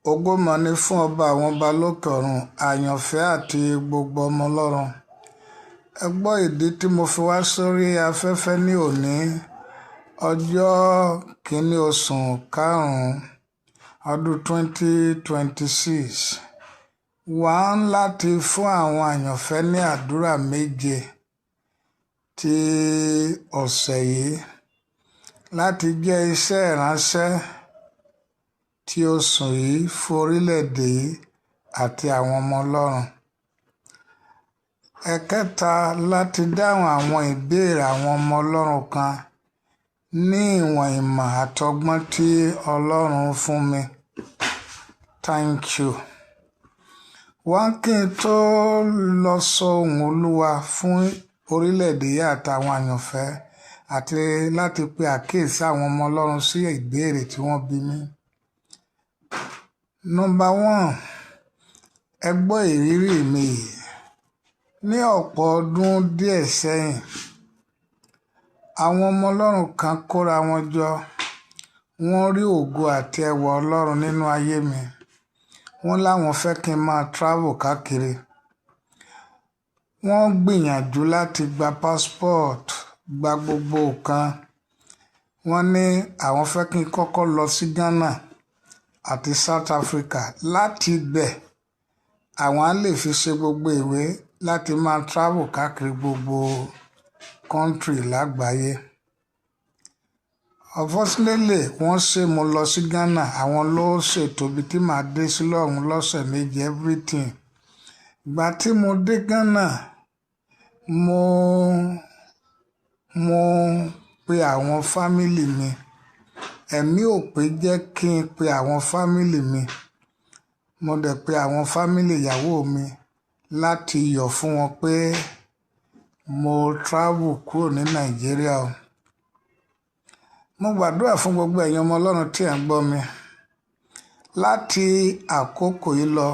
Ògo mà ní fún ọba àwọn ọba lókè ọ̀run, àyànfẹ́ àti gbogbo ọmọ Ọlọ́run. Ẹ gbọ́ ìdí tí mo fi wá sórí afẹ́fẹ́ ní òní, ọjọ́ kìíní oṣù karùn-ún ọdún 2026. Wà ń láti fún àwọn àyànfẹ́ ní àdúrà 7 ti ọ̀sẹ̀ yìí láti jẹ́ iṣẹ́ ìránṣẹ́ tí oṣù yìí fún orílẹ̀-èdè yìí àti àwọn ọmọ Ọlọ́run. Ẹ̀kẹta, láti dáhùn àwọn ìbéèrè àwọn ọmọ Ọlọ́run kan ní ìwọ̀n ìmọ̀ àtọgbọ́n tí Ọlọ́run fún mi. Thank you. Wọ́n kí n tó lọ sọ ohùn Olúwa fún orílẹ̀-èdè yìí àtàwọn àyànfẹ́ àti láti pe àkíyèsí àwọn ọmọ Ọlọ́run sí ìbéèrè tí wọ́n bí mi. Number one, ẹ gbọ́ ìrírí mi yìí. Ní ọ̀pọ̀ ọdún díẹ̀ sẹ́yìn, àwọn ọmọ Ọlọ́run kan kóra wọn jọ. Wọ́n rí ògo àti ẹwà Ọlọ́run nínú ayé mi. Wọ́n láwọn fẹ́ kí n máa travel káàkiri. Wọ́n gbìyànjú láti gba passport, gba gbogbo nǹkan. Wọ́n ní àwọn fẹ́ kí n kọ́kọ́ lọ sí Ghana àti South Africa. Láti bẹ̀, àwọn á lè fi ṣe gbogbo ìwé láti máa travel káàkiri gbogbo country lágbàáyé. Unfortunately, wọ́n ṣe mo lọ sí Ghana. Àwọn ló ṣètò ibi tí màá dé sí lọ́hùn lọ́sẹ̀ 7, everything. Ìgbà tí mo dé Ghana, mo pe àwọn family mi. Ẹ̀mí ò pé jẹ́ kí n pe àwọn family mi. Mo dẹ̀ pe àwọn family ìyàwó mi láti yọ̀ fún wọn pé mo travel kúrò ní Nàìjíríà o. Mo gbàdúrà fún gbogbo ẹ̀yin ọmọ Ọlọ́run tí ẹ̀ ń gbọ́ mi. Láti àkókò yìí lọ,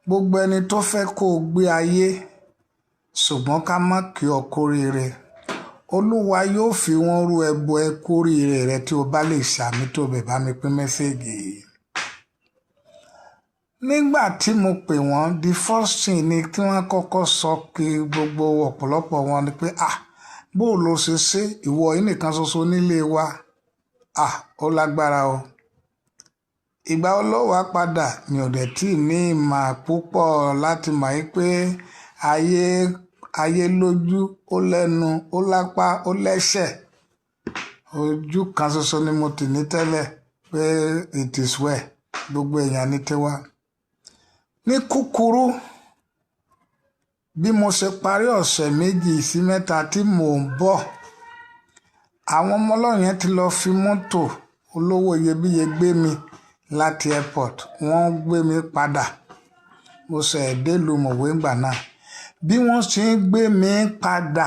gbogbo ẹni tó fẹ́ kó o gbé ayé ṣùgbọ́n ká má kí ọ kú oríire, Olúwa yóò fi wọ́n rú ẹbọ ẹ kú oríire rẹ tí o bá lè ṣàmì tó bẹ̀ bá mi pín message yìí. Nígbà tí mo pè wọ́n, the first thing ni tí wọ́n kọ́kọ́ sọ kí gbogbo ọ̀pọ̀lọpọ̀ wọn ni pé, "Ah, bó lo ṣe ṣe ìwọ yìí nìkan ṣoṣo nílé wa? Ah, ó lágbára o. Ìgbà wo ló wá padà?" Mi ò dẹ̀ tí ì ní ìmọ̀ púpọ̀ láti mọ̀ pé ayé, ayé lójú, ó lẹ́nu, ó lápá, ó lẹ́sẹ̀. Ojú kan ṣoṣo ni mo tì ní tẹ́lẹ̀ pé it is well, gbogbo èèyàn ní tiwa. Ní kúkúrú, bí mo ṣe parí ọ̀sẹ̀ 2 sí 3 tí mò ń bọ̀, àwọn ọmọ Ọlọ́run yẹn ti lọ fi mọ́tò olówó iyebíye gbé mi láti airport. Wọ́n gbé mi padà. Mo ṣẹ̀ dé ìlú Mọ̀wé ńgbà náà. Bí wọ́n ṣe ń gbé mi padà,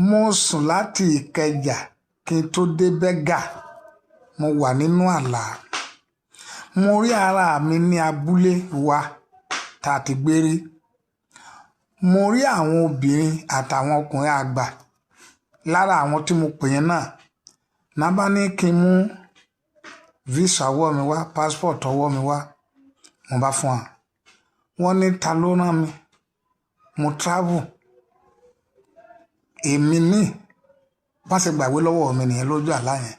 mo sùn láti Ìkẹjà kí n tó dé Berger. Mo wà nínú àlá. Mo rí ara mi ní abúlé wa tá a ti gbé rí. Mo rí àwọn obìnrin àtàwọn ọkùnrin àgbà lára àwọn tí mo pè yẹn náà. Ná bá ní kí n mú visa ọwọ́ mi wá, passport ọwọ́ mi wá. Mo bá fún wọn. Wọ́n ní ta ló rán mi? Mo travel. Èmi ní bá ṣe gbàgbé lọ́wọ́ mi nìyẹn lójú àlá yẹn.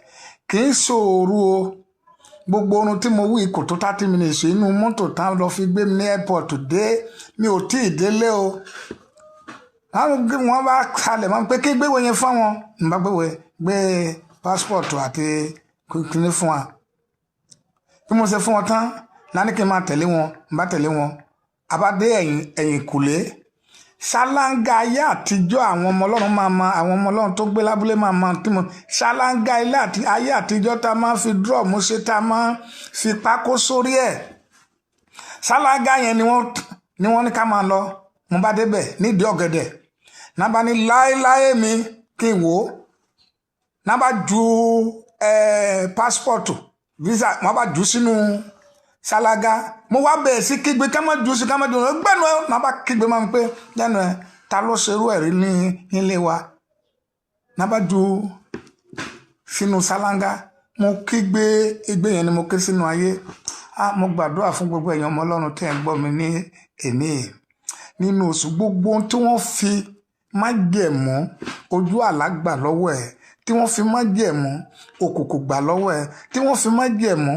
Kì í ṣòru o. Gbogbo oorun tí mo wí kò tó 30 minutes inú mọ́tò tán lọ fi gbé mi ní airport dé. Mi ò tí ì délé o. Wọ́n bá kalẹ̀ mọ́ pé kí gbéwèé yẹn fún wọn. N bá gbéwèé gbé passport àti kíní fún wa. Bí mo ṣe fún wọn tán, náà ní kí n máa tẹ̀lé wọn. N bá tẹ̀lé wọn. A bá dé ẹ̀yìn ẹ̀yìnkùlé. Ṣáláńgá ayé àtijọ́, àwọn ọmọ Ọlọ́run máa mọ, àwọn ọmọ Ọlọ́run tó gbé lábúlé máa mọ tí mo ṣáláńgá ilé àti ayé àtijọ́ tá a máa fi drum ṣe, tá a máa fi pákó sórí ẹ̀. Ṣáláńgá yẹn ni wọ́n ní ká máa lọ. Mo bá débẹ̀ nídìí ọ̀gẹ̀dẹ̀. Náà bá ní láéláé mi kí n wò ó. Náà bá ju passport, visa, wọ́n bá jù sínú ṣáláńgá. Mo wá bẹ̀rẹ̀ sí kígbe ká má jù sí, ká má jù sí gbẹ́nu ẹ. Náà bá kígbe máa ń pé lẹ́nu ẹ, ta ló ṣerú ẹ̀ rí ní nílé wa? Náà bá ju sínú ṣáláńgá. Mo kígbe, igbe yẹn ni mo ké sínú ayé. Ah, mo gbàdúrà fún gbogbo ẹ̀yin ọmọ Ọlọ́run tí ẹ̀ ń gbọ́ mi ní èní yìí. Nínú oṣù, gbogbo ohun tí wọ́n fi májẹ̀mú ojú àlá gbà lọ́wọ́ ẹ̀, tí wọ́n fi májẹ̀mú òkùnkùn gbà lọ́wọ́ ẹ̀, tí wọ́n fi májẹ̀mú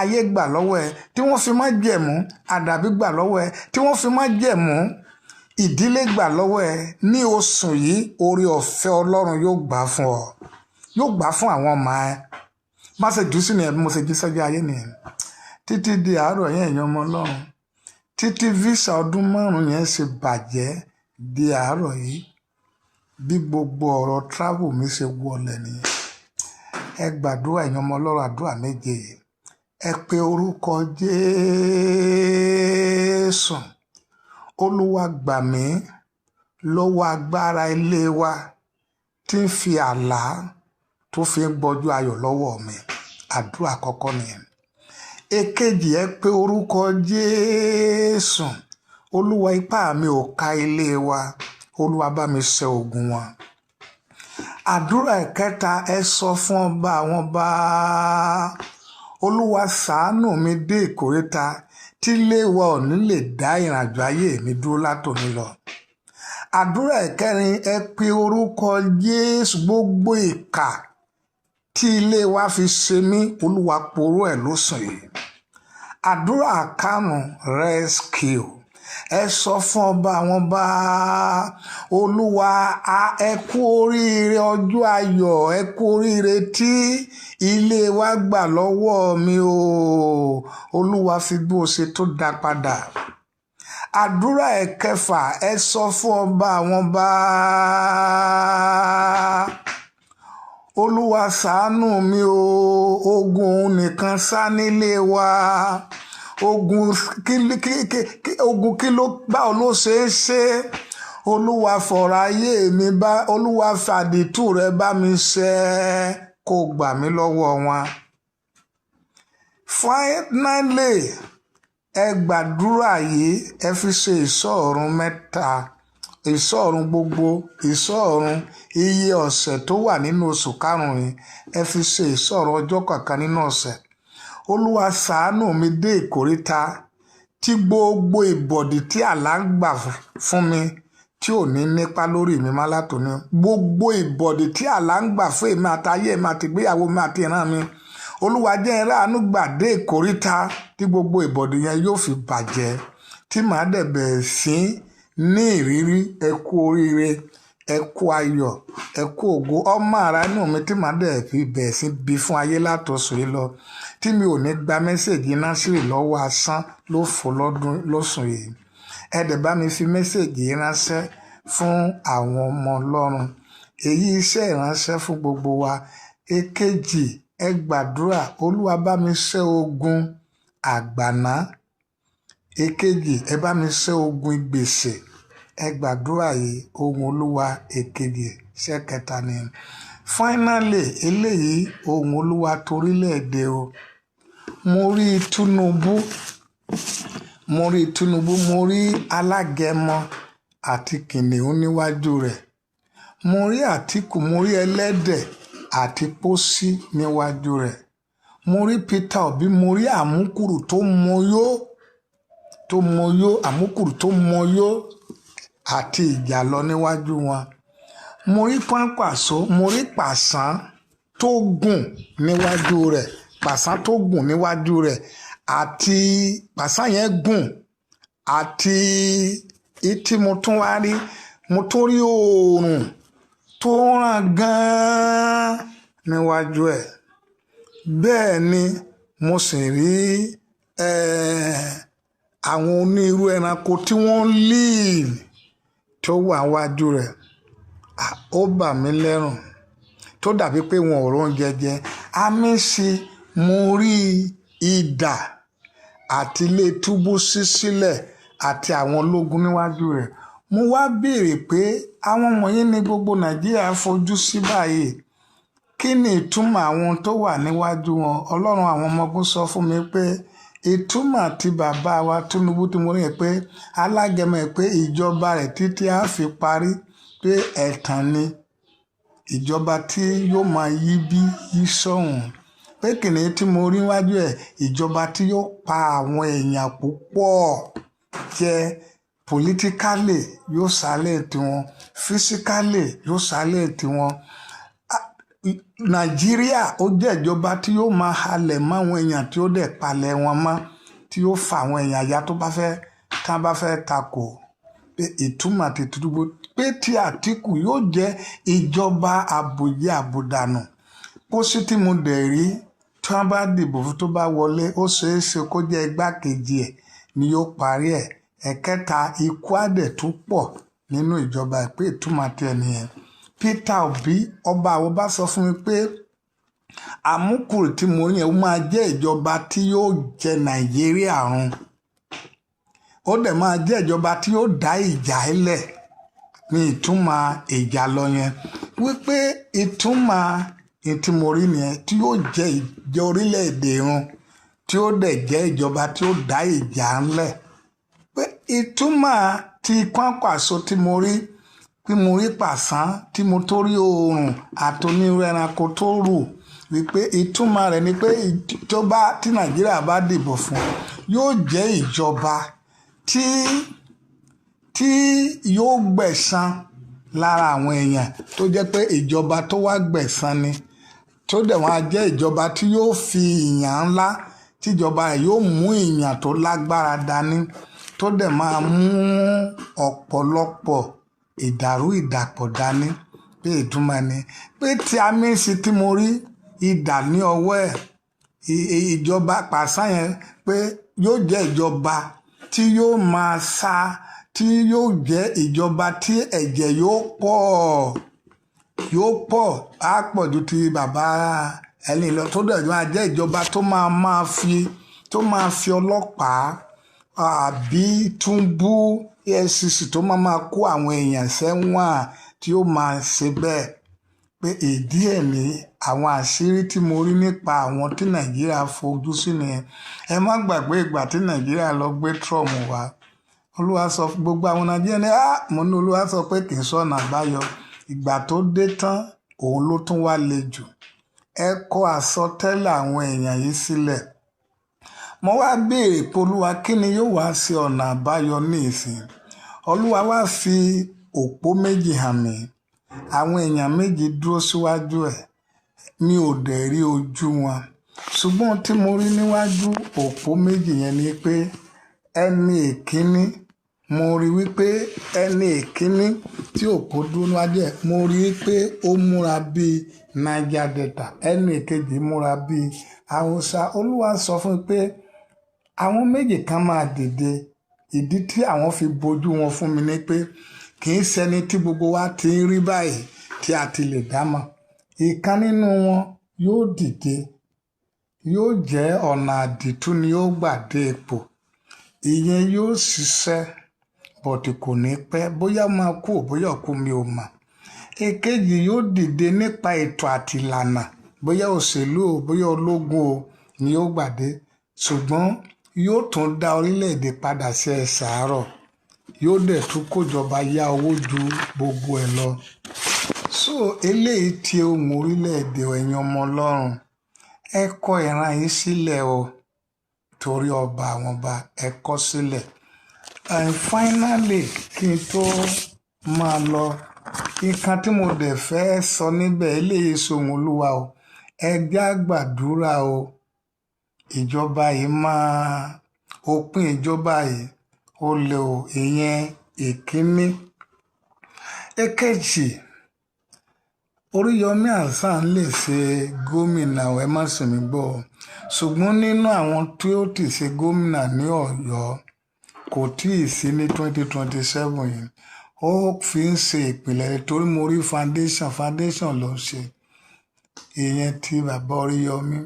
ayé gbà lọ́wọ́ ẹ̀, tí wọ́n fi májẹ̀mú àdàbí gbà lọ́wọ́ ẹ̀, tí wọ́n fi májẹ̀mú ìdílé gbà lọ́wọ́ ẹ̀, ní oṣù yìí, oore ọ̀fẹ́ Ọlọ́run yóò gbà fún ọ, yóò gbà fún àwọn ọmọ ẹ. Má ṣe jù sí nìyẹn bí mo ṣe jí sọ́jà ayé nìyẹn títí di àárọ̀ yẹn. Ẹ̀yin ọmọ Ọlọ́run, títí visa ọdún 5 yẹn ṣe bàjẹ́ di àárọ̀ yìí, bí gbogbo ọ̀rọ̀ travel mi ṣe wọlé nìyẹn. Ẹ gbàdúrà, ẹ̀yin ọmọ Ọlọ́run, àdúrà méje yìí. Ẹ pe orúkọ Jésù. Olúwa, gbà mí lọ́wọ́ agbára ilé wa tí ń fi àlá tó fi ń gbọ́jú ayọ̀ lọ́wọ́ mi. Àdúrà àkọ́kọ́ nìyẹn. Èkejì, ẹ pé orúkọ Jésù. Olúwa, ipá mi ò ká ilé wa. Olúwa, bá mi ṣe ogun wọn. Àdúrà ẹ̀kẹta, ẹ sọ fún ọba àwọn ọba: Olúwa, ṣàánú mi dé ìkóríta tí ilé wa ò ní lè dá ìrìnàjò ayé mi dúró látòní lọ. Àdúrà ẹ̀kẹrin, ẹ pe orúkọ Jésù. Gbogbo ìkà tí ilé wa fi ṣe mí, Olúwa, poró ẹ̀ lóṣù yìí. Àdúrà karùn-ún, rescue. Ẹ sọ fún ọba àwọn ọba: Olúwa, ẹ kú oríire ọjọ́ ayọ̀, ẹ kú oríire tí ilé wa gbà lọ́wọ́ mi o. Olúwa, fi bí o ṣe tó dá padà. Àdúrà ẹ̀kẹfà, ẹ sọ fún ọba àwọn ọba: Olúwa, ṣàánú mi o. Ogun òun nìkan sá nílé wa. Ogun kí, ogun kí ló, báwo ló ṣe é ṣe? Olúwa, fọ̀rọ̀ ayé mi bá. Olúwa, fàdìtú rẹ bá mi ṣe, kó gbà mí lọ́wọ́ wọn. Finally, ẹ gbàdúrà yìí, ẹ fi ṣe ìṣọ́ ọ̀run mẹ́ta, ìṣọ́ ọ̀run gbogbo, ìṣọ́ ọ̀run iye ọ̀sẹ̀ tó wà nínú oṣù karùn-ún yìí. Ẹ fi ṣe ìṣọ́ ọ̀run ọjọ́ kọ̀ọ̀kan nínú ọ̀sẹ̀. Olúwa, ṣàánú mi dé ìkóríta tí gbogbo ìbọ̀dì tí àlá ń gbà fún mi tí ò ní nípa lórí mi má látòní. Gbogbo ìbọ̀dì tí àlá ń gbà fún èmi àtayé mi àti ìgbéyàwó mi àti ìran mi, Olúwa, jẹ́ n ráàánú gbà dé ìkóríta tí gbogbo ìbọ̀dì yẹn yóò fi bàjẹ́, tí màá dẹ̀ bẹ̀rẹ̀ sí ní ìrírí ẹ kú oríire, ẹ kú ayọ̀, ẹ kú ògo, ọmọ ara inú mi, tí màá dẹ̀ fi bẹ̀rẹ̀ sí bí fún ayé látọ̀sùn yìí lọ, tí mi ò ní gba message násìrì lọ́wọ́ asán ló fò lọ́dún lọ́sùn yìí. Ẹ dẹ̀ bá mi fi message yìí ránṣẹ́ fún àwọn ọmọ Ọlọ́run. Èyí iṣẹ́ ìránṣẹ́ fún gbogbo wa. Èkejì, ẹ gbàdúrà: Olúwa, bá mi ṣẹ́ ogun àgbàná. Èkejì, ẹ bá mi ṣẹ́ ogun ìgbèsè. Ẹ gbàdúrà yìí, ohun Olúwa èkejì. Ṣẹ́ kẹta ni finally eléyìí, ohun Olúwa torílẹ̀-èdè o. Mo rí Tinubu, mo rí Tinubu, mo rí alágẹmọ àti kìnìún níwájú rẹ̀. Mo rí Àtìkù, mo rí ẹlẹ́dẹ̀ àti pósí níwájú rẹ̀. Mo rí Peter Obi, mo rí àmúkùrù tó mọyó, tó mọyó, àmúkùrù tó mọyó àti ìjàlọ níwájú wọn. Mo rí Kwankwaso, mo rí pàṣán tó gùn níwájú rẹ̀, pàṣán tó gùn níwájú rẹ̀, àti pàṣán yẹn gùn. Àti tí mo tún wá rí, mo tún rí oòrùn tó ràn gan-an níwájú ẹ̀. Bẹ́ẹ̀ ni mo sì rí àwọn onírú ẹranko tí wọ́n ń lean tó wà níwájú rẹ̀. Ó bà mí lẹ́rù, tó dàbí pé wọn ò róúnjẹ jẹ. Àmì sí, mo rí idà àti ilé túbú ṣí sílẹ̀ àti àwọn ológun níwájú rẹ̀. Mo wá béèrè pé àwọn wọ̀nyí ní gbogbo Nàìjíríà fojú sí báyìí, kí ni ìtumọ̀ àwọn tó wà níwájú wọn? Ọlọ́run àwọn ọmọ ogun sọ fún mi pé ìtumọ̀ tí bàbá wa Tinubu tí mo rí yẹn, pé alágẹmọ ẹ̀, pé ìjọba rẹ̀ títí á fi parí, pé ẹ̀tàn ni, ìjọba tí yóò máa yí bí yí sọ̀hún. Pé kìnìún tí mo rí wájú ẹ̀, ìjọba tí yóò pa àwọn èèyàn púpọ̀ jẹ politically, yóò sálẹ̀ tiwọn, physically, yóò sálẹ̀ tiwọn. Nàìjíríà, ó jẹ́ ìjọba tí yóò máa halẹ̀ mọ́ àwọn èèyàn, tí ó dẹ̀ palẹ̀ wọn mọ́, tí yóò fa àwọn èèyàn ya tó bá fẹ́ tá bá fẹ́ takò. Pé ìtumọ̀ ti Tinubu, pé tí Àtíkù yóò jẹ́ ìjọba àbòyẹ àbòdànù. Pósí tí mo dẹ̀ rí, tí wọ́n bá dìbò fún, tó bá wọlé, ó ṣeé ṣe kó jẹ́ igbákejì ẹ̀ ni yóò parí ẹ̀. Ẹ̀kẹta, ikú àdẹ̀ tún pọ̀ nínú ìjọba ẹ̀, pé ìtumọ̀ tiẹ̀ nìyẹn. Peter Obi, ọba àwọn bá sọ fún mi pé àmúkùrù tí mo rí yẹn, ó máa jẹ́ ìjọba tí yóò jẹ Nàìjíríà run, ó dẹ̀ máa jẹ́ ìjọba tí yóò dá ìjà ilẹ̀ ní ìtumọ̀ ìjà lọ yẹn, wípé ìtumọ̀ tí mo rí nìyẹn, tí yóò jẹ́ ìjọ orílẹ̀-èdè run, tí ó dẹ̀ jẹ́ ìjọba tí ó dá ìjà ńlẹ̀. Pé ìtumọ̀ ti Kwankwaso tí mo rí, tí mo rí pàṣán, tí mo tó rí oòrùn àti onírúurú ẹranko tó rù, wípé ìtumọ̀ rẹ̀ ni pé tó bá tí Nàìjíríà bá dìbò fún, yóò jẹ́ ìjọba tí yóò gbẹ̀san lára àwọn èèyàn, tó jẹ́ pé ìjọba tó wá gbẹ̀san ni, tó dẹ̀ wọ́n á jẹ́ ìjọba tí yóò fi ìyàn ńlá, tíjọba rẹ̀ yóò mú ìyàn tó lágbára dání, tó dẹ̀ máa mú ọ̀pọ̀lọpọ̀ ìdàrú ìdàpọ̀ dání. Pé ìtumọ̀ ni pé tí Amaechi tí mo rí idà ní ọwọ́ ẹ̀, ìjọba pàṣán yẹn, pé yóò jẹ́ ìjọba tí yóò máa sá, tí yóò jẹ́ ìjọba tí ẹ̀jẹ̀ yóò pọ̀, yóò pọ̀, á pọ̀ ju ti bàbá ẹni lọ, tó dẹ̀ máa jẹ́ ìjọba tó máa fi ọlọ́pàá àbí túbú EFCC, tó máa máa kó àwọn èèyàn sẹ́wọ̀n, tí ó máa ṣe bẹ́ẹ̀. Pé ìdí ẹ̀ ní àwọn àṣírí tí mo rí nípa àwọn tí Nàìjíríà fojú sí nìyẹn. Ẹ má gbàgbé ìgbà tí Nàìjíríà lọ gbé Trump wá. Olúwa sọ fún gbogbo àwọn Nàìjíríà ní, ah, mo ní Olúwa sọ pé kì í sọ̀nà àbáyọ. Ìgbà tó dé tán, òun ló tún wá le jù. Ẹ kọ àsọtẹ́lẹ̀ àwọn èèyàn yìí sílẹ̀. Mo wá béèrè pé, Olúwa, kí ni yóò wá sí ọ̀nà àbáyọ ní ìsìn? Olúwa wá fi òpó méjì hàn mí. Àwọn èèyàn méjì dúró síwájú ẹ̀, mi ò dẹ̀ rí ojú wọn, ṣùgbọ́n tí mo rí níwájú òpó méjì yẹn ni pé ẹni ìkíní, mo rí wípé ẹni ìkíní tí òpó dúró níwájú ẹ̀, mo rí pé ó múra bíi Niger Delta, ẹni ìkejì múra bíi Haúsá. Olúwa sọ fún mi pé àwọn méjì kan máa dìde. Ìdí tí àwọn fi bojú wọn fún mi ni pé kì í ṣẹni tí gbogbo wa ti ń rí báyìí tí a ti lè dá mọ̀. Ìkan nínú wọn yóò dìde, yóò jẹ́ ọ̀nà àdìtú ni yóò gbà dé ipò. Ìyẹn yóò ṣiṣẹ́, but kò ní pẹ́, bóyá máa kú, bóyá kú, mi ò mọ̀. Èkejì yóò dìde nípa ètò àti ìlànà, bóyá òṣèlú o, bóyá ológun o, ni yóò gbà dé, ṣùgbọ́n yóò tún dá orílẹ̀-èdè padà sí ẹsẹ̀ àárọ̀, yóò dẹ̀ tún kójọba yá owó ju gbogbo ẹ̀ lọ. So eléyìí tí ohun orílẹ̀-èdè, ẹ̀yin ọmọ Ọlọ́run, ẹ kọ ìran yìí sílẹ̀ o, torí ọba àwọn ọba, ẹ kọ sílẹ̀. And finally, kí n tó máa lọ, nǹkan tí mo dẹ̀ fẹ́ sọ níbẹ̀, eléyìí sóhun Olúwa o, ẹ já gbàdúrà o. Ìjọba yìí máa òpin ìjọba yìí, ó lè o. Ìyẹn ìkíní. Èkejì, Oríyọmí Hasan lè ṣe gómìnà, ẹ má sì mí gbọ́, ṣùgbọ́n nínú àwọn tí ó ti ṣe gómìnà ní Ọ̀yọ́, kò tí ì sí ní 2027 yìí. Ó fi ń ṣe ìpìlẹ̀, torí mo rí foundation, foundation ló ń ṣe. Ìyẹn tí bàbá Oríyọmí.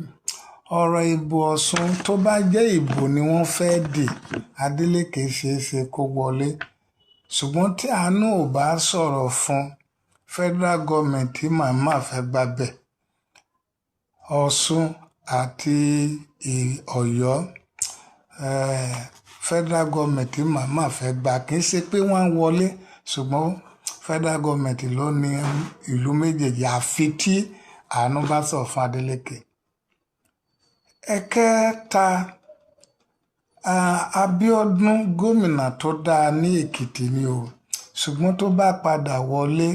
Ọ̀rọ̀ ìbò Ọ̀ṣun, tó bá jẹ́ ìbò ni wọ́n fẹ́ dì, Adeleke ṣeé ṣe kó wọlé, ṣùgbọ́n tí àánú ò bá sọ̀rọ̀ fún federal government, màmá fẹ́ gbàbẹ̀. Ọ̀ṣun àti Ọ̀yọ́, federal government màmá fẹ́ gbà. Kì í ṣe pé wọ́n ń wọlé, ṣùgbọ́n federal government ló ní ìlú méjèèjì, àfi tí àánú bá sọ̀ fún Adeleke. Ẹ̀kẹta, Abíọ́dún, gómìnà tó dáa ní Èkìtì ni o, ṣùgbọ́n tó bá padà wọlé,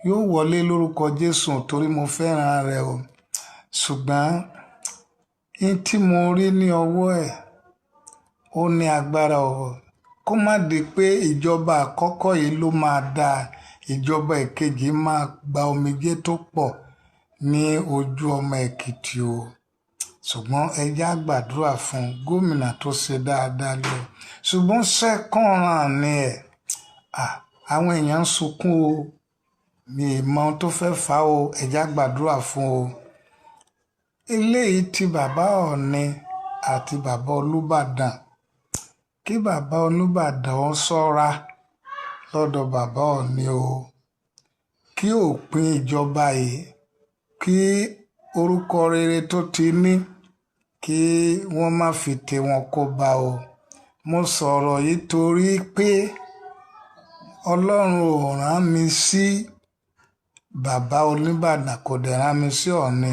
yóò wọlé lórúkọ Jésù torí mo fẹ́ràn rẹ̀ o. Ṣùgbọ́n n tí mo rí ní ọwọ́ ẹ̀, ó ní agbára o. Kó má di pé ìjọba àkọ́kọ́ yìí ló máa dáa, ìjọba èkejì máa gba omijé tó pọ̀ ní ojú ọmọ Èkìtì o. Ṣùgbọ́n ẹ jẹ́ á gbàdúrà fún gómìnà tó ṣe dáadáa lọ. Ṣùgbọ́n second round ni ẹ̀. Àwọn èèyàn ń sunkún o. Mi ò mọ ohun tó fẹ́ fà á o. Ẹ jẹ́ á gbàdúrà fún o. Eléyìí tí bàbá Ọọ̀ni àti bàbá Olúbàdàn. Kí bàbá Olúbàdàn ó ṣọ́ra lọ́dọ̀ bàbá Ọọ̀ni o. Kí òpin ìjọba yìí, kí orúkọ rere tó ti ní, kí wọ́n má fi tiwọn kó bá o. Mo sọ̀rọ̀ yìí torí pé Ọlọ́run ò rán mi sí bàbá Olúbàdàn, kò dẹ̀ rán mi sí Ọọ̀ni,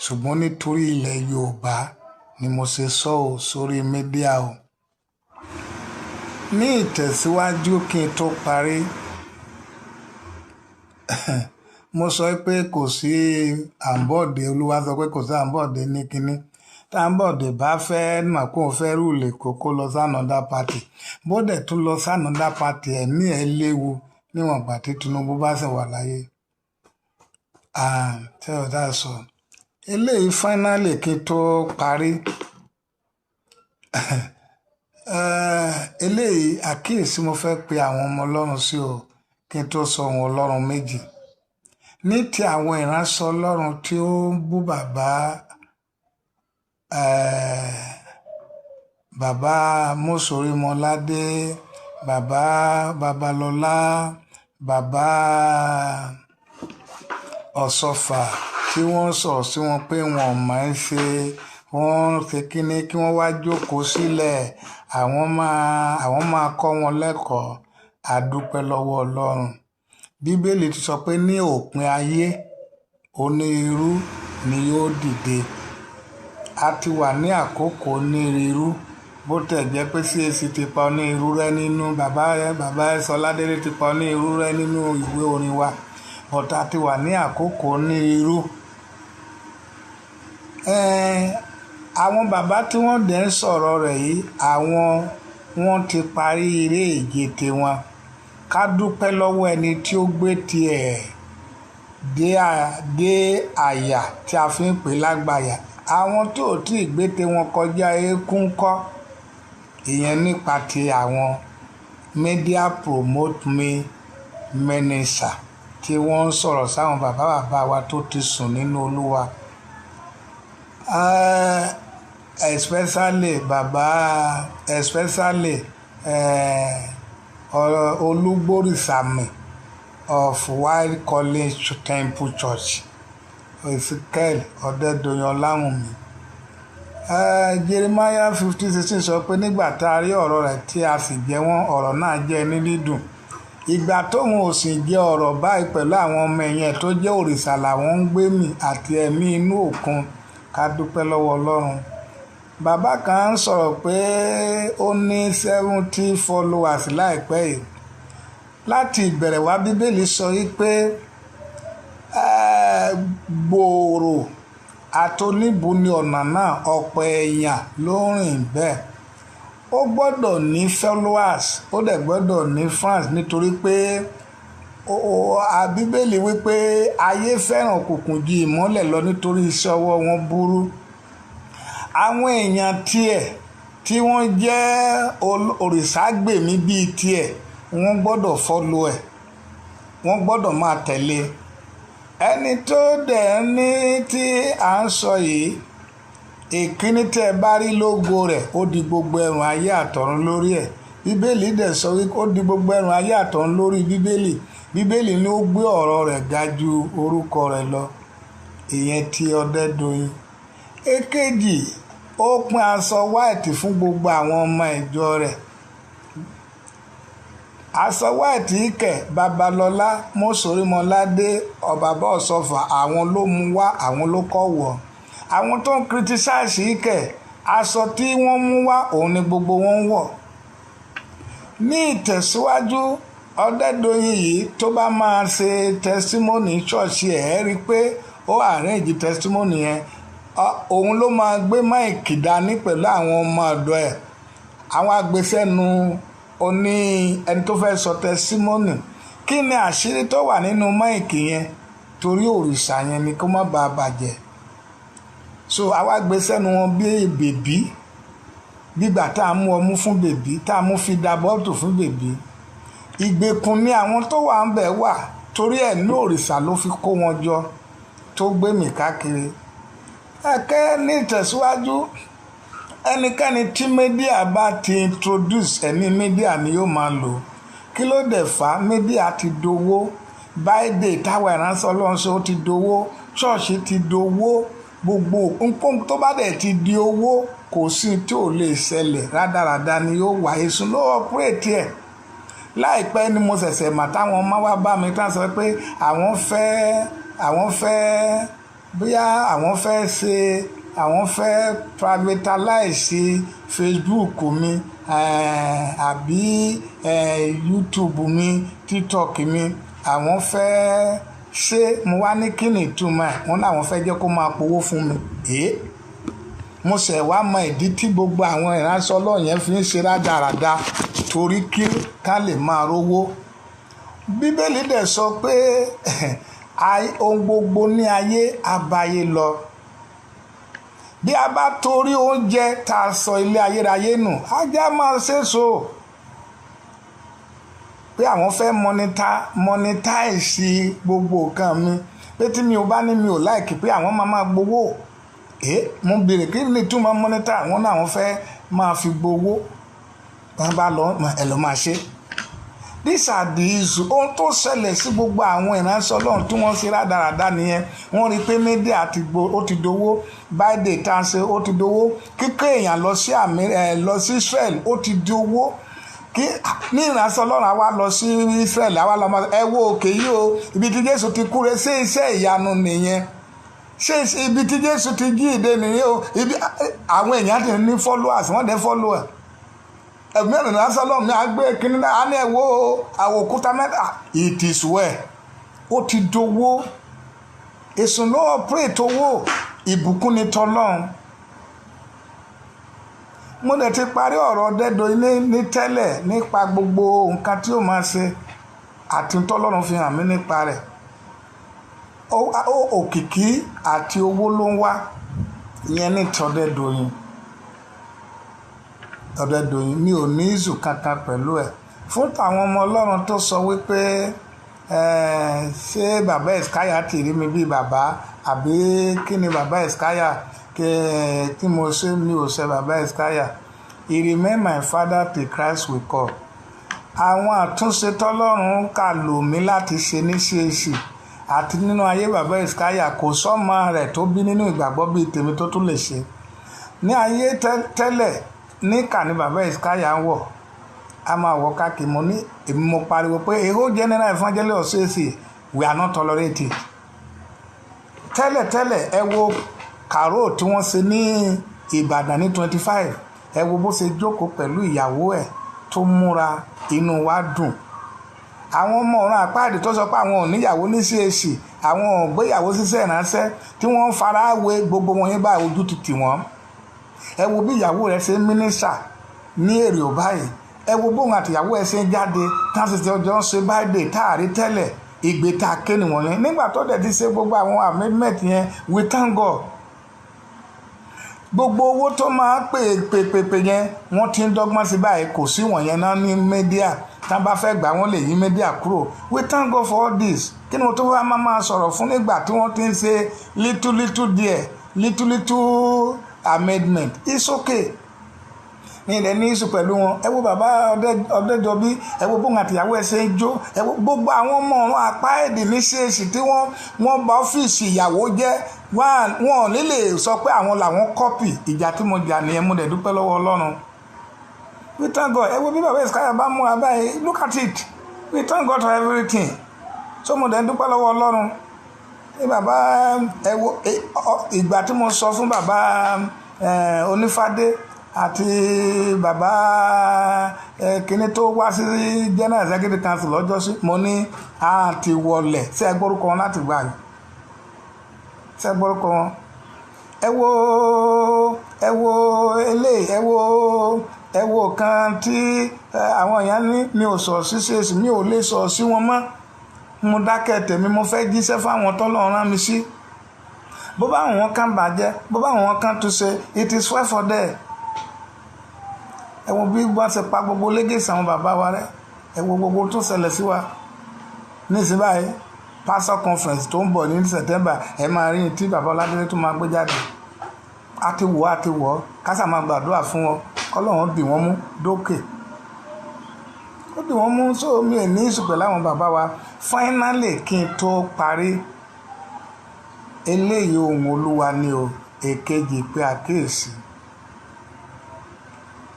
ṣùgbọ́n nítorí ilẹ̀ Yorùbá ni mo ṣe sọ ọ́ sórí media o. Ní ìtẹ̀síwájú kí n tó parí, mo sọ pé kò sí Àǹbọ̀dé, Olúwa sọ pé kò sí Àǹbọ̀dé ní kíní. Tí Àǹbọ̀dé bá fẹ́ mọ̀ pé òun fẹ́ rule Èkó, kó lọ sí another party. Bó dẹ̀ tún lọ sí another party, ẹ̀mí ẹ̀ léwu níwọ̀n ìgbà tí Tinubu bá sì wà láyé. Tí ó dá sọ. Eléyìí finally kí n tó parí. Eléyìí àkíyèsí mo fẹ́ pe àwọn ọmọ Ọlọ́run sí o kí n tó sọ ohun Ọlọ́run méjì. Ní ti àwọn ìránṣẹ́ Ọlọ́run tí ó ń bú bàbá Mósè Orímọládé, bàbá Babalọlá, bàbá Ọ̀ṣọ́fà, tí wọ́n sọ̀rọ̀ sí wọn pé wọn ò mọ̀ ọ́n ṣe, wọ́n ń ṣe kíni kí wọ́n wá jókòó sílẹ̀, àwọn máa kọ́ wọn lẹ́kọ̀ọ́. A dúpẹ́ lọ́wọ́ Ọlọ́run. Bíbélì ti sọ pé ní òpin ayé, onírúurú ni yóò dìde. A ti wà ní àkókò onírúurú, bó tẹ̀ jẹ́ pé CAC ti pa onírúurú rẹ́ nínú bàbá Ṣọládélé ti pa onírúurú rẹ́ nínú ìwé orin wa. But a ti wà ní àkókò onírúurú. Àwọn bàbá tí wọ́n dẹ̀ ń sọ̀rọ̀ rẹ̀ yìí, àwọn wọ́n ti parí eré ìje tiwọn. Ká dúpẹ́ lọ́wọ́ ẹni tí ó gbé ti ẹ̀ dé àyà tí a fi ń pè lágbàyà. Àwọn tó ò tí ì gbé tí wọn kọjá eékún kọ́. Ìyẹn nípa ti àwọn media promote me minister tí wọ́n ń sọ̀rọ̀ sáwọn bàbá bàbá wa tó ti sùn nínú Olúwa. Especially bàbá, especially Olúgbòrìsàmì of White College Temple Church, Ezekiel Ọ̀dẹ́dọ̀yìn Ọláwùnmí. Jeremiah 15:16 sọ pé nígbà tá a rí ọ̀rọ̀ rẹ̀ tí a sì jẹ wọ́n, ọ̀rọ̀ náà jẹ́ ní dídùn. Ìgbà tóun ò sì jẹ ọ̀rọ̀ báyìí pẹ̀lú àwọn ọmọ ẹ̀yìn ẹ̀ tó jẹ́ òrìṣà làwọn ń gbé mì àti ẹ̀mí inú òkun. Ká dúpẹ́ lọ́wọ́ Ọlọ́run. Bàbá kan ń sọ̀rọ̀ pé ó ní 70 followers láìpẹ́ yìí. Láti ìbẹ̀rẹ̀ wá, Bíbélì sọ wípé gbòòrò àti oníbu ní ọ̀nà náà, ọ̀pọ̀ èèyàn ló ń rìn bẹ́ẹ̀. Ó gbọ́dọ̀ ní followers, ó dẹ̀ gbọ́dọ̀ ní fans nítorí pé Bíbélì wípé ayé fẹ́ràn òkùnkùn ju ìmọ́lẹ̀ lọ nítorí iṣẹ́ ọwọ́ wọn burú. Àwọn èèyàn tiẹ̀ tí wọ́n jẹ́ òrìṣàgbèmí bíi tiẹ̀, wọ́n gbọ́dọ̀ follow ẹ̀, wọ́n gbọ́dọ̀ máa tẹ̀lé. Ẹni tó dẹ̀ ní tí à ń sọ yìí, ìkíní tí ẹ bá rí lógo rẹ̀, ó di gbogbo ẹrùn ayé àtọ̀run lórí ẹ̀. Bíbélì dẹ̀ sọ wípé ó di gbogbo ẹrùn ayé àtọ̀run lórí Bíbélì. Bíbélì ní ó gbé ọ̀rọ̀ rẹ̀ ga ju orúkọ rẹ̀ lọ. Ìyẹn tí Ọdẹ́doyin. Èkejì, ó pín aṣọ white fún gbogbo àwọn ọmọ ìjọ rẹ̀. Aṣọ white kẹ̀, Babalọlá, Mósè Orímọládé, bàbá Ọ̀ṣọ́fà, àwọn ló mú wá, àwọn ló kọ́ wọ̀. Àwọn tó ń criticize kẹ̀. Aṣọ tí wọ́n mú wá, òun ni gbogbo wọn ń wọ̀. Ní ìtẹ̀síwájú, Ọ̀dẹ́dọ̀yìn yìí, tó bá máa ṣe testimony ṣọ́ọ̀ṣì ẹ̀, ẹ́ rí i pé ó arrange testimony yẹn, òun ló máa gbé mic dání pẹ̀lú àwọn ọmọ ọ̀dọ́ ẹ̀. Àwọn agbésẹ́nu oní ẹni tó fẹ́ sọ testimony. Kí ni àṣírí tó wà nínú mic yẹn? Torí òrìṣà yẹn ni, kó má bàa bàjẹ́. So àwa gbé sẹ́nu wọn bí baby, gbígbà tá a mú ọmú fún baby, tá a mú fi da bottle fún baby. Ìgbèkùn ni àwọn tó wà ń bẹ̀ wà, torí ẹ̀ ní òrìṣà ló fi kó wọn jọ tó gbé mi káàkiri ẹ̀kẹ́. Ní ìtẹ̀síwájú, ẹnikẹ́ni tí media bá ti introduce, ẹ̀mí media ni yóò máa lò. Kí ló dẹ̀ fà á? Media ti dowó. Báyìí táwọn ìránṣẹ́ Ọlọ́run ṣe, ó ti dowó. Ṣọ́ọ̀ṣì ti dowó. Gbogbo nǹkan tó bá dẹ̀ ti di owó, kò sí tí ò lè ṣẹlẹ̀. Rádaràda ni yóò wà. Èṣù ló operate ẹ̀. Láìpẹ́ ni mo ṣẹ̀ṣẹ̀ mà táwọn ọmọ wa bá mi tán, sọ pé àwọn fẹ́ bóyá àwọn fẹ́ ṣe, àwọn fẹ́ privatize Facebook mi àbí YouTube mi, TikTok mi, àwọn fẹ́ ṣé. Mo wá ní, kí ni ìtumọ̀ ẹ̀? Wọ́n láwọn fẹ́ jẹ́ kó máa powó fún mi. Èé, mo ṣẹ̀ wá mọ ìdí tí gbogbo àwọn ìránṣẹ́ Ọlọ́run yẹn fi ń ṣe rádaràda, torí kí ká lè máa rówó. Bíbélì dẹ̀ sọ pé ohun gbogbo ní ayé abayé lọ. Bí a bá torí oúnjẹ tá a sọ ilé ayérayé nù, ajá máa ṣèso pé àwọn fẹ́ monetize gbogbo nǹkan mi, pé tí mi ò bá ní mi ò like, pé àwọn máa máa gbowó. Ẹ mo béèrè, kí ni túmọ̀ monetize? Àwọn náà, àwọn fẹ́ máa fi gbowó. Wọn bá lọ, ẹ lọ máa ṣe. These are the issues. Ohun tó ṣẹlẹ̀ sí gbogbo àwọn ìránṣẹ́ Ọlọ́run tí wọ́n ṣe rádaràda nìyẹn. Wọ́n rí i pé media ti gbo, ó ti dowó. Báyìí tá a ṣe, ó ti dowó. Kíkọ́ èèyàn lọ sí àmì ẹ, lọ sí Israel, ó ti di owó. Kí ní ìránṣẹ́ Ọlọ́run àwa lọ sí Israel, àwa lọ máa ẹ wo òkè yìí o, ibi tí Jésù ti kúre. Ṣé iṣẹ́ ìyanu nìyẹn? Ṣé ibi tí Jésù ti jí ìdè nìyẹn o? Ibi àwọn èèyàn ti ní followers, wọ́n dẹ̀ followers ẹ̀mí ìránṣẹ́ Ọlọ́run ní agbé kínní náà á ní ẹ̀ wo àwọn òkúta mẹ́ta. It is well. Ó ti dowó. Èsùn ló operate owó. Ìbùkún ni tọlọ́run. Mo dẹ̀ ti parí ọ̀rọ̀ Ọ̀dẹ́dọ̀yìn ní tẹ́lẹ̀ nípa gbogbo nǹkan tí ó máa ṣe àti tọ́lọ́run fi hàn mí nípa rẹ̀. Òkìkí àti owó ló ń wá ìyẹn ní tọ́dẹ́dọ̀yìn. Ọ̀dẹ́dọ̀yìn, mi ò ní issue kankan pẹ̀lú ẹ̀. Fún tàwọn ọmọ Ọlọ́run tó sọ wípé, ṣé bàbá Ẹ̀skáyà ti rí mi bí bàbá, àbí kí ni bàbá Ẹ̀skáyà kí mo ṣe? Mi ò ṣe bàbá Ẹ̀skáyà. He remain my father till Christ will come. Àwọn àtúnṣe tọ́lọ́run kà lò mí láti ṣe ní CAC àti nínú ayé bàbá Ẹ̀skáyà, kò sọ́mọ rẹ̀ tó bí nínú ìgbàgbọ́ bíi tèmi tó tún lè ṣe. Ní ayé tẹ́lẹ̀, níkà ni bàbá Ẹ̀skáyà ń wọ̀, a máa wọ káàkiri. Mo ní èmi mo pariwo pé a whole general evangelist of CAC, we are not tolerated. Tẹ́lẹ̀tẹ́lẹ̀, ẹ wo carol tí wọ́n ṣe ní Ìbàdàn ní 25, ẹ wo bó ṣe jókòó pẹ̀lú ìyàwó ẹ̀ tó múra, inú wa dùn. Àwọn ọmọ ọ̀run àpáàdì tó sọ pé àwọn ò níyàwó ní CAC, àwọn ò gbéyàwó síṣẹ́ ìránṣẹ́, tí wọ́n ń fara wé gbogbo wọn yín báyìí, ojú ti tì wọ́n. Ẹ wo bí ìyàwó rẹ̀ ṣe ń minister ní èrè ò báyìí. Ẹ wo bóun àtìyàwó ẹ̀ ṣe ń jáde, táwọn sì jọ ń ṣe báyìí táàrí tẹ́lẹ̀. Ìgbé tá a ké nìwọ̀nyẹn. Nígbà tó dẹ̀ ti ṣe gbogbo àwọn amendment yẹn, we thank God. Gbogbo owó tó máa ń pè pè pè pè yẹn, wọ́n ti ń dọ́gbọ́n sí báyìí. Kò sí wọ̀nyẹn náà ní media. Tá a bá fẹ́ gbà, wọ́n lè yí media kúrò. We thank God for all this. Kí ni mo tó wá máa sọ̀rọ̀ fún nígbà tí wọ́n ti ń ṣe little little there, little little amendment? It's okay. Ní ilẹ̀ ní issue pẹ̀lú wọn. Ẹ wo bàbá Ọ̀dẹ́jọbí, ẹ wo bóun àtìyàwó ẹ ṣe ń jó. Ẹ wo gbogbo àwọn ọmọ ọ̀run apá èdè ní CAC tí wọ́n bà ọ́fíìsì ìyàwó jẹ́. Wọn ò ní lè sọ pé àwọn làwọn copy. Ìjà tí mo jà nìyẹn. Mo dẹ̀ dúpẹ́ lọ́wọ́ Ọlọ́run. We thank God. Ẹ wo bí bàbá Ìsìkáyà bá múra báyìí, look at it. We thank God for everything. So mo dẹ̀ dúpẹ́ lọ́wọ́ Ọlọ́run ní bàbá. Ẹ wo ìgbà tí mo sọ fún bàbá Onífádé àti bàbá kínní tó wá sí General Executive Council lọ́jọ́sí, mo ní a ti wọlẹ̀. Ṣé ẹ gbórúkọ wọn láti gbà yìí? Ṣé ẹ gbórúkọ wọn? Ẹ wo, ẹ wo eléyìí, ẹ wo, ẹ wo kan tí àwọn èèyàn ní mi ò sọ̀rọ̀ sí CAC, mi ò lè sọ̀rọ̀ sí wọn mọ́. Mo dákẹ́ tèmi, mo fẹ́ jíṣẹ́ fáwọn tọ́lọ́run rán mi sí. Bó bá wọn kan bàjẹ́, bó bá wọn kan tún ṣe, it is well for them. Ẹ wo bí wọ́n ṣe pa gbogbo legacy àwọn bàbá wa rẹ́. Ẹ wo gbogbo tó ṣẹlẹ̀ sí wa nísìnyí báyìí. Pastor conference tó ń bọ̀ ní September, ẹ máa rí tí bàbá Ọládélé tó máa gbé jáde. A ti wọ̀, a ti wọ̀. Kásà máa gbàdúrà fún wọn, kọ́lọ́run dì wọ́n mú dókè, ó dì wọ́n mú. So mi ò ní issue pẹ̀lú àwọn bàbá wa. Finally, kí n tó parí eléyìí, ohun Olúwa ni o. Èkejì pé àkíyèsí,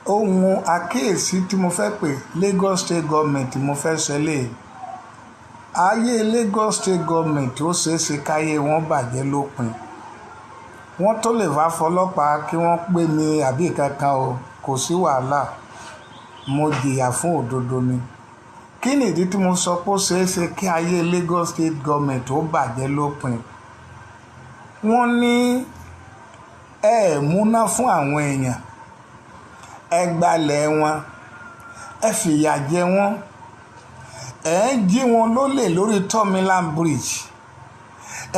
ohun àkíyèsí tí mo fẹ́ pè Lagos State Government, mo fẹ́ sọ eléyìí. Ayé Lagos State Government, ó ṣeé ṣe káyé wọn bàjẹ́ lópin. Wọ́n tó lè wá fọlọ́pàá kí wọ́n pè mí àbí kankan o, kò sí wàhálà, mo jìyà fún òdodo ni. Kí nìdí tí mo sọ pé ó ṣeé ṣe kí ayé Lagos State Government ó bàjẹ́ lópin? Wọ́n ní ẹ múná fún àwọn èèyàn, ẹ gbalẹ̀ wọn, ẹ fìyà jẹ wọ́n, ẹ ń jí wọn lólè lórí Third Bridge,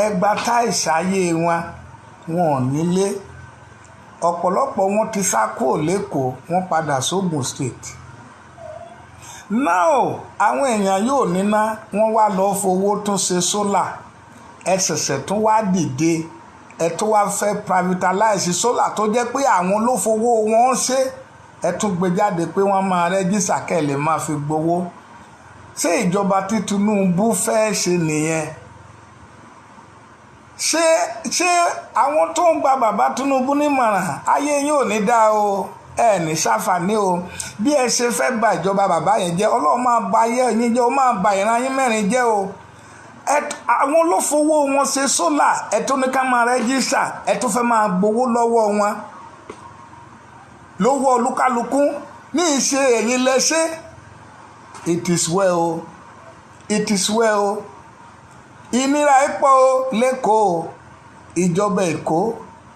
ẹ gba tiles ayé wọn, wọn ò nílé. Ọ̀pọ̀lọpọ̀ wọn ti sá kúrò l'Ékòó, wọ́n padà sógun State. Now àwọn èèyàn yóò níná, wọ́n wá lọ́ọ́ fowó tún ṣe solar. Ẹ ṣẹ̀ṣẹ̀ tún wá dìde, ẹ tún wá fẹ́ privatize solar tó jẹ́ pé àwọn ló fowó wọn ṣe. Ẹ tún gbé jáde pé wọ́n máa register kẹ́ lè máa fi gbowó. Ṣé ìjọba tí Tinubu fẹ́ ṣe nìyẹn? Ṣé àwọn tó ń gba bàbá Tinubu nímọ̀ràn, ayé yín ò ní dá o, ẹ ní ṣàǹfààní o. Bí ẹ ṣe fẹ́ ba ìjọba bàbá yẹn jẹ́, Ọlọ́run máa ba ayé yín jẹ́, ó máa ba ìran yín mẹ́rin jẹ́ o. Àwọn ló fowó wọn ṣe solar, ẹ tó ní ká máa register, ẹ tó fẹ́ máa gbowó lọ́wọ́ wọn, lówó olúkálukú ní ìṣe ẹ̀yin lẹ́ṣẹ́. It is well o, it is well o. Ìnira ipò l'Ékòó, ìjọba Èkó,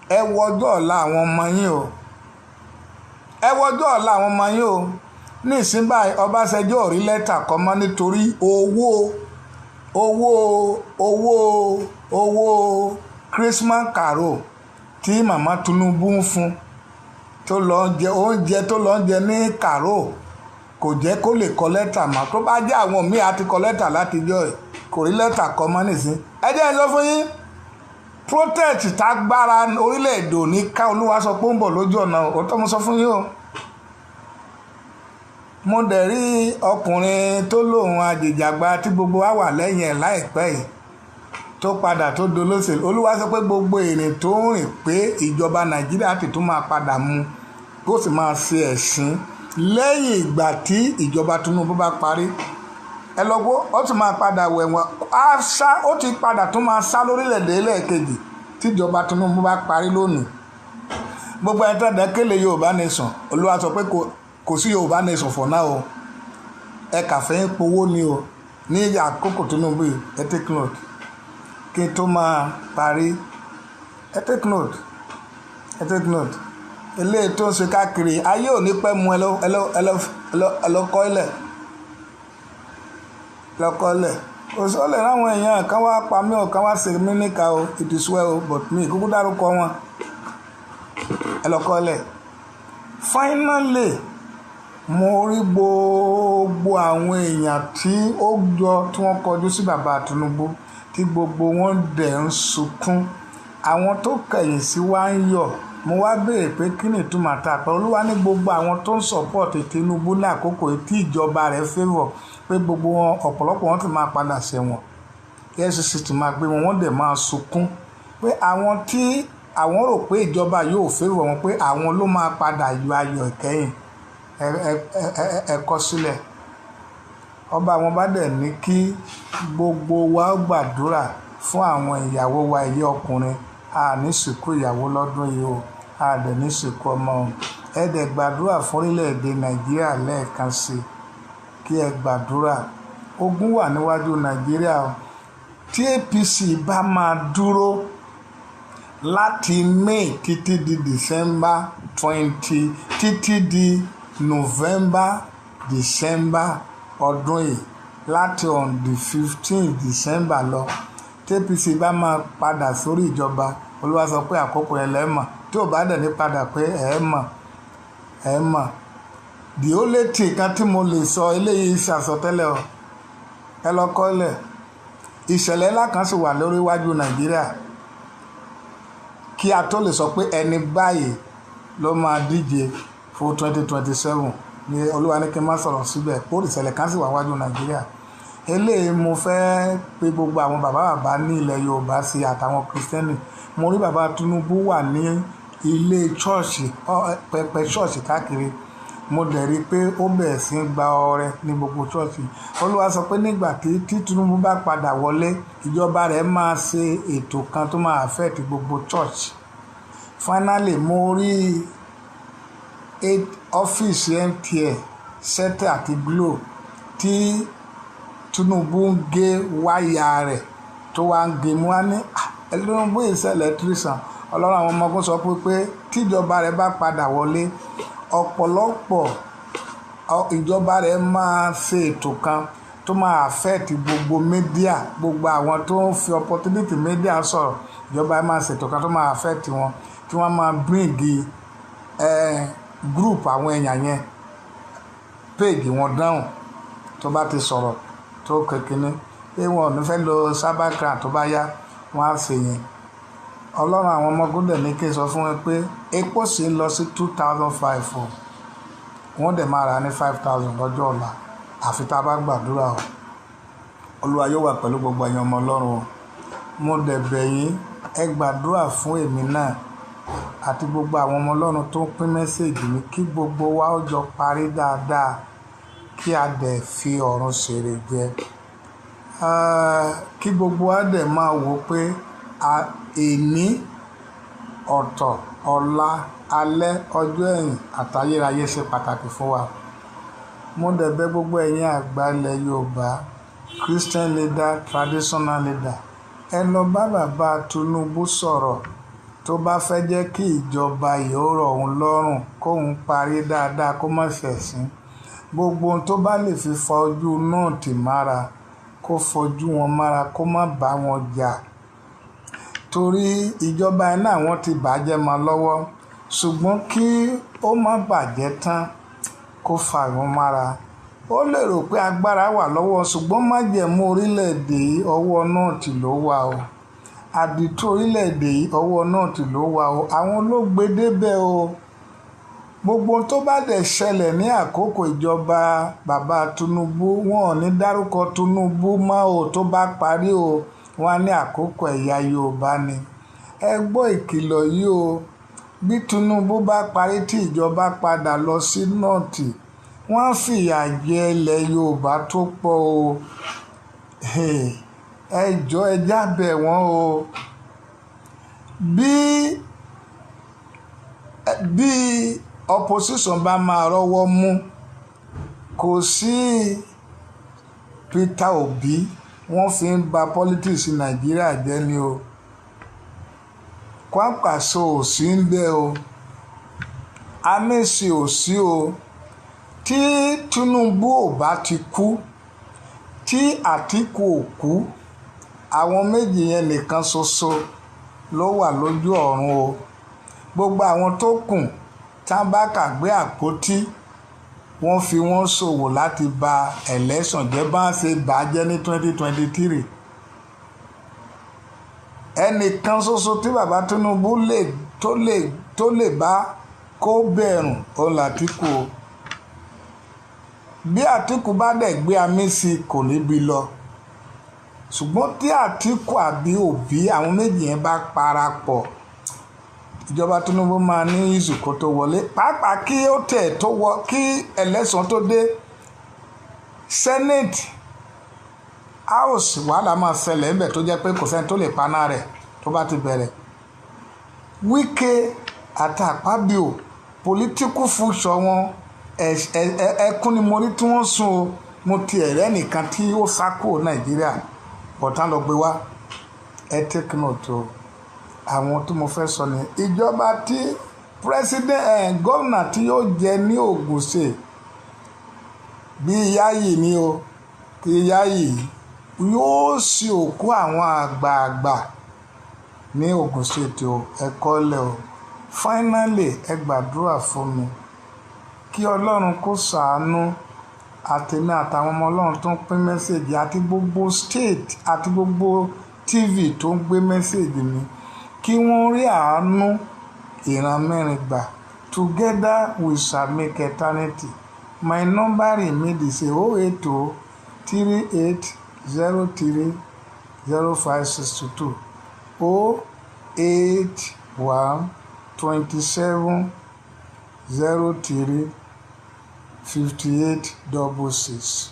ẹ wo ọjọ́ ọ̀la àwọn ọmọ yín o, ẹ wo ọjọ́ ọ̀la àwọn ọmọ yín o. Ní ìsín báyìí, Ọbásanjọ́ ò rí lẹ́tà kọ mọ́ nítorí owó owó owó owó Christmas carol tí màmá Tinubu ń fún, tó lọ jẹ oúnjẹ, tó lọ jẹ ní carol, kò jẹ́ kó lè kọ lẹ́tà mọ́. Tó bá jẹ́ àwọn míì á ti kọ lẹ́tà látijọ́ ẹ̀, kò rí lẹ́tà kọ mọ́ nísìn. Ẹ jẹ́ ẹ sọ fún yín, protest tágbára orílẹ̀-èdè òní ká, Olúwa sọ pé ó ń bọ̀ lójú ọ̀nà. Òótọ́ mo sọ fún yín o. Mo dẹ̀ rí ọkùnrin tó lóun àjìjàgba tí gbogbo wa wà lẹ́yìn ẹ̀ láìpẹ́ yìí, tó padà tó dolóṣèlú. Olúwa sọ pé gbogbo ìrìn tó ń rìn, pé ìjọba Nàìjíríà ti tún máa padà mú, kó sì máa ṣe ẹ̀sín lẹ́yìn ìgbà tí ìjọba Tinubu bá parí. Ẹ lọ gbọ́, ó tún máa padà wẹ̀wọ̀n, á sá, ó ti padà tún máa sá lórílẹ̀‐èdè lẹ́ẹ̀kejì tíjọba Tinubu bá parí lónìí. Gbogbo ẹni tó dẹ́kẹ̀lé Yorùbá Nation, Olúwa sọ pé kò sí Yorùbá Nation for now o. Ẹ kàfẹ́ ń powó ni o ní àkókò Tinubu yìí. Ẹ take note kí n tó máa parí. Ẹ take note, ẹ take note. Eléyìí tó ń ṣe káàkiri ayé ò ní pẹ́ mú ẹ lọ kọ́ ilẹ̀, lọ́kọ́ ilẹ̀. Kò sí, ó lè ráwọn èèyàn kan wá pa mí o, kan wá ṣe mí níka o. It is well o, but mi kúkú dárúkọ wọn. Ẹ lọ́kọ́ ilẹ̀. Finally, mo rí gbogbo àwọn èèyàn tí ó jọ tí wọ́n kọjú sí bàbá Tinubu, tí gbogbo wọn dẹ̀ ń sunkún, àwọn tó kẹ̀yìn sí wa ń yọ̀. Mo wá béèrè pé kí ni ìtumọ̀ àtàpẹ́? Olúwa ní gbogbo àwọn tó ń support Tinubu ní àkókò tí ìjọba rẹ̀ favour, pé gbogbo wọn, ọ̀pọ̀lọpọ̀ wọn ti máa padà ṣẹ̀wọ̀n, EFCC ti máa gbé wọn, wọ́n dẹ̀ máa sunkún, pé àwọn tí àwọn rò pé ìjọba yóò favour wọn, pé àwọn ló máa padà yọ ayọ̀ ìkẹyìn. Ẹ kọ sílẹ̀. Ọba àwọn bá dẹ̀ ní kí gbogbo wa gbàdúrà fún àwọn ìyàwó wa. Ẹ̀yẹ ọkùnrin, a ní sìnkú ìyàwó lọ́dún yìí o. A dẹ̀ ní sìnkú ọmọ o. Ẹ dẹ̀ gbàdúrà fún orílẹ̀-èdè Nàìjíríà lẹ́ẹ̀kan sí i, kí ẹ gbàdúrà. Ogun wà níwájú Nàìjíríà o. Tí APC bá máa dúró láti May títí di December 20, títí di November, December ọdún yìí, láti on the 15 December lọ, tí APC bá máa padà sórí ìjọba, Olúwa sọ pé àkókò yẹn lẹ́ mọ̀. Tí ò bá dẹ̀ ní padà, pé ẹ mọ̀, ẹ mọ̀. The only thing kan tí mo lè sọ, eléyìí ṣàsọtẹ́lẹ̀ o, ẹ lọ kọ́lẹ̀. Ìṣẹ̀lẹ̀ ńlá kan sì wà lórí iwájú Nàìjíríà kí a tó lè sọ pé ẹni báyìí ló máa díje fún 2027 ní. Olúwa ní kí n má sọ̀rọ̀ síbẹ̀ kó ìṣẹ̀lẹ̀ kan sì wà wájú Nàìjíríà. Eléyìí, mo fẹ́ pe gbogbo àwọn bàbá bàbá ní ilẹ̀ Yorùbá sí àtàwọn Kristẹni. Mo rí bàbá Tinubu wà ní ilé ṣọ́ọ̀ṣì, pẹpẹ ṣọ́ọ̀ṣì káàkiri. Mo dẹ̀ rí i pé ó bẹ̀rẹ̀ sí í gba ọrẹ ní gbogbo ṣọ́ọ̀ṣì. Olúwa sọ pé nígbà tí Tinubu bá padà wọlé, ìjọba rẹ̀ máa ṣe ètò kan tó máa affect gbogbo church. Finally, mo rí ọ́fíìsì MTN, Celtel àti Glo tí Tinubu ń gé wáyà rẹ̀, tó wá ń gé mú wá ní Tinubu ìṣẹ̀lẹ̀ electrician. Ọlọ́run àwọn ọmọ ogun sọ pé tíjọba rẹ̀ bá padà wọlé, ọ̀pọ̀lọpọ̀ ìjọba rẹ̀ máa ṣe ètò kan tó máa affect gbogbo media, gbogbo àwọn tó ń fi opportunity media sọ̀rọ̀. Ìjọba máa ṣètò kan tó máa affect wọn, tí wọ́n máa bring group àwọn èèyàn yẹn, page wọn down tó bá ti sọ̀rọ̀ tó kékeré pé wọn ò ní fẹ́ lo cybercrime. Tó bá yá, wọ́n á ṣe yẹn. Ọlọ́run àwọn ọmọ ogun dẹ̀ ní kí n sọ fún wọn pé epo sì ń lọ sí 2,500 o. Wọ́n dẹ̀ máa rà ní 5,000 lọ́jọ́ ọ̀la, àfi tá a bá gbàdúrà o. Olúwa yóò wà pẹ̀lú gbogbo ẹ̀yin ọmọ Ọlọ́run o. Mo dẹ̀ bẹ̀ yín, ẹ gbàdúrà fún èmi náà àti gbogbo àwọn ọmọ Ọlọ́run tó ń pín message mi, kí gbogbo wa ó jọ parí dáadáa, kí a dẹ̀ fi ọ̀run ṣèrè jẹ, kí gbogbo wa dẹ̀ máa wò pé èní ọ̀tọ̀, ọ̀la, alẹ́, ọjọ́ ẹ̀yìn àtayérayé ṣe pàtàkì fún wa. Mo dẹ̀ bẹ̀ gbogbo ẹ̀yin àgbà ilẹ̀ Yorùbá, Christian leader, traditional leader, ẹ lọ bá bàbá Tinubu sọ̀rọ̀. Tó bá fẹ́ jẹ́ kí ìjọba yìí ó rọ̀ òun lọ́rùn, kóun parí dáadáa, kó má ṣẹ̀sín, gbogbo ohun tó bá lè fi fa ojú North mára, kó fojú wọn mára, kó má bá wọn jà, torí ìjọba náà wọ́n ti bàjẹ́ mọ́ lọ́wọ́. Ṣùgbọ́n kí ó má bàjẹ́ tán, kó fa ìwọ̀n mára. Ó lè rò pé agbára wà lọ́wọ́, ṣùgbọ́n májẹ̀mú orílẹ̀-èdè yìí, ọwọ́ North ló wà o. Àdìtú orílẹ̀-èdè yìí, ọwọ́ North ló wà o. Àwọn ló gbé débẹ̀ o. Gbogbo tó bá dẹ̀ ṣẹlẹ̀ ní àkókò ìjọba bàbá Tinubu, wọn ò ní dárúkọ Tinubu mọ́ o. Tó bá parí o, wọn á ní àkókò ẹ̀yà Yorùbá ni. Ẹ gbọ́ ìkìlọ̀ yìí o. Bí Tinubu bá parí, tí ìjọba padà lọ sí North, wọ́n á fìyà jẹ ilẹ̀ Yorùbá tó pọ̀ o. Ẹ jọ̀ọ́, ẹ jábẹ̀ wọ́n o. Bí opposition bá máa rọ́wọ́ mú, kò sí Peter Obi, wọ́n fi ń ba politics Nàìjíríà jẹ́ ni o. Kwankwaso ò sí ń bẹ́ o, Amaechi ò sí o. Tí Tinubu ò bá ti kú, tí Àtíkù ò kú, àwọn méjì yẹn nìkan ṣoṣo ló wà lójú ọ̀run o. Gbogbo àwọn tó kù tá bá kà gbé àpótí, wọ́n fi wọ́n ṣòwò láti ba election jẹ́, bá ṣe bà á jẹ́ ní 2023. Ẹnìkan ṣoṣo tí bàbá Tinubu lè tó lè bá kó bẹ̀rùn, òun làtìkù o. Bí Àtìkù bá dẹ̀ gbé Amaechi, kò ní bí lọ. Ṣùgbọ́n tí Àtìkù àbí Òbí, àwọn méjì yẹn bá parapọ̀, ìjọba Tinubu máa ní issue kó tó wọlé. Pàápàá kí ó tẹ̀ tó wọ, kí election tó dé, Senate, House, wàhálà máa ṣẹlẹ̀ ńbẹ̀ tó jẹ́ pé kò sẹ́ni tó lè paná rẹ̀ tó bá ti bẹ̀rẹ̀. Wike Àti Akpabio, political future wọn, ẹkún ni mo rí tí wọ́n sùn o. Mo ti ẹ̀rẹ́ nìkan tí ó sá kúrò Nàìjíríà bọ̀tán lọ gbé wá. Ẹ take note o. Àwọn tí mo fẹ́ sọ ni ìjọba tí president ẹ̀, gómìnà tí yóò jẹ ní Ògùn State, bí Yáyì ni o, kí Yáyì yóò sí òkú àwọn àgbààgbà ní Ògùn State o. Ẹ kọ́lẹ̀ o. Finally, ẹ gbàdúrà fún mi kí Ọlọ́run kó ṣàánú àtèmi àtàwọn ọmọ Ọlọ́run tó ń pín message, àti gbogbo state àti gbogbo TV tó ń gbé message mi, kí wọ́n rí àánú ìran mẹ́rin gbà. Together we shall make eternity. My number remain the same: 08038030562, 08127035866.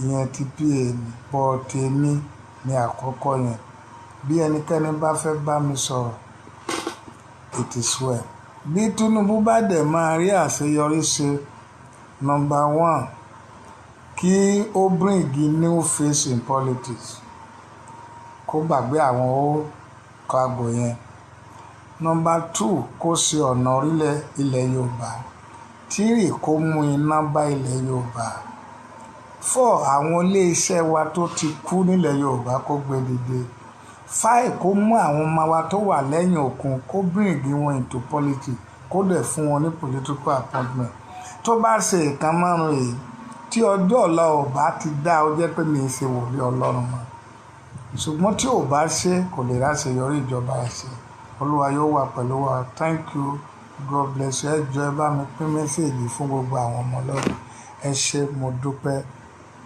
Ìyẹn ti pa ní bọ́ tèmi ní àkọ́kọ́ yẹn. Bí ẹnikẹ́ni bá fẹ́ bá mi sọ̀rọ̀, it is well. Bí Tinubu bá dẹ̀ máa rí àṣeyọrí ṣe, number one, kí ó bring new face in politics, kó gbàgbé àwọn ó kagbò yẹn. Number two, kó ṣe ọ̀nà orílẹ̀ ilẹ̀ Yorùbá. Three, kó mú iná bá ilẹ̀ Yorùbá. Four, àwọn iléeṣẹ́ wa tó ti kú nílẹ̀ Yorùbá, kó gbé dìde. Five, kó mú àwọn ọmọ wa tó wà lẹ́yìn òkun, kó bring wọn into politics, kó dẹ̀ fún wọn ní political appointment. Tó bá ṣe ìkan márùn yìí, tí ọjọ́ ọ̀la ò bá ti dá, ó jẹ́ pé mi ì ṣe wòlíì Ọlọ́run mọ́. Ṣùgbọ́n tí ò bá ṣe, kò lè ráṣeyọrí ìjọba ṣe. Olúwa yóò wà pẹ̀lú wa. Thank you, God bless you. Ẹ jọ̀ọ́, ẹ bá mi pín message fún gbogbo àwọn ọmọ Ọlọ́run. Ẹ ṣé, mo dúpẹ́.